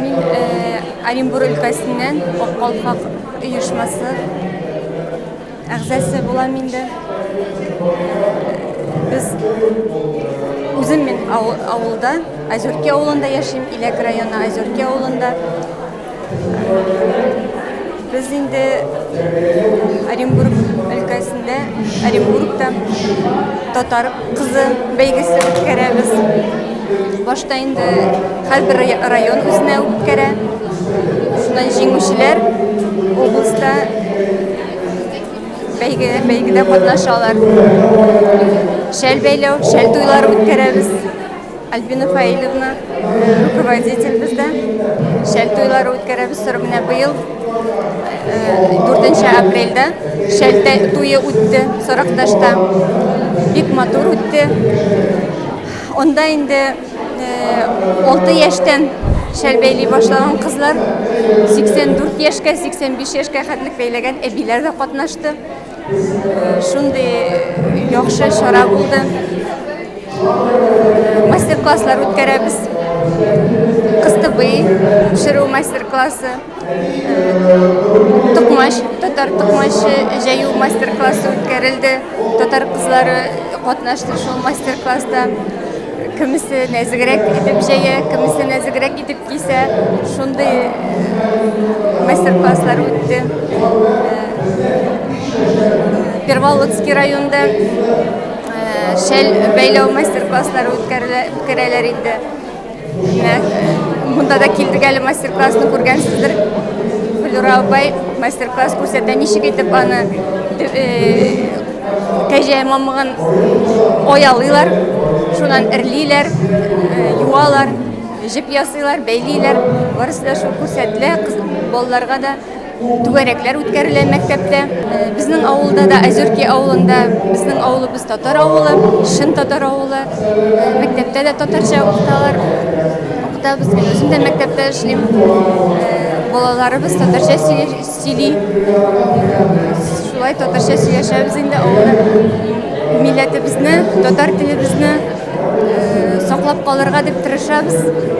Мин Оренбур өлкәсеннән Ак калфак оешмасы әгъзасы булам инде. Без үзем мин авылда, Озерки авылында яшим, Иләк районы Озерки авылында. Без инде Оренбург өлкәсендә, Оренбургта татар кызы бәйгесе үткәрәбез. Башта инде һәрбер район үзенә үткәрә. Шуннан җиңүчеләр областьта бәйге, бәйгедә катнашалар. Шәл бәйләү, шәл туйлары үткәрәбез. Альбина Фаилевна руководитель бездә. Шәл туйлары үткәрәбез. Менә быел 4 апрельдә шәл туе үтте Саракташта. Бик матур үтте. Анда инде 6 яшьтән шәл бәйли башлаган кызлар 84 яшькә, 85 яшькә хәтлек бәйләгән әбиләр дә катнашты. Шундый яхшы чара булды. Мастер-класслар үткәрәбез. Кыстыбый пешерү мастер-классы, токмач, татар токмачы җәю мастер-классы үткәрелде. Татар кызлары катнашты шул мастер-класста. Кемесе нәзегрәк итеп җәя, кемесе нәзегрәк итеп кисә. Шундый мастер-класслар үтте. Перволодский районда шәл бәйләү мастер-класслары үткәрәләр инде. Менә монда да килдек әле мастер-классны күргәнсездер. Флюра апай мастер-класс күрсәтә, ничек итеп аны кәҗә мамыгын оялыйлар, шуннан эрлиләр, юалар, җеп ясыйлар, бәйлиләр. Барысы да шул күрсәтелә, балаларга да Түгәрәкләр үткәрелә мәктәптә. Безнең авылда да, Озерки авылында, безнең авылыбыз татар авылы, чын татар авылы. Мәктәптә дә татарча укыталар. Укытабыз. Мин үзем дә мәктәптә эшлим. Балаларыбыз татарча сөйли. Шулай татарча сөйләшәбез инде авылда. Милләтебезне, татар телебезне саклап калырга дип тырышабыз.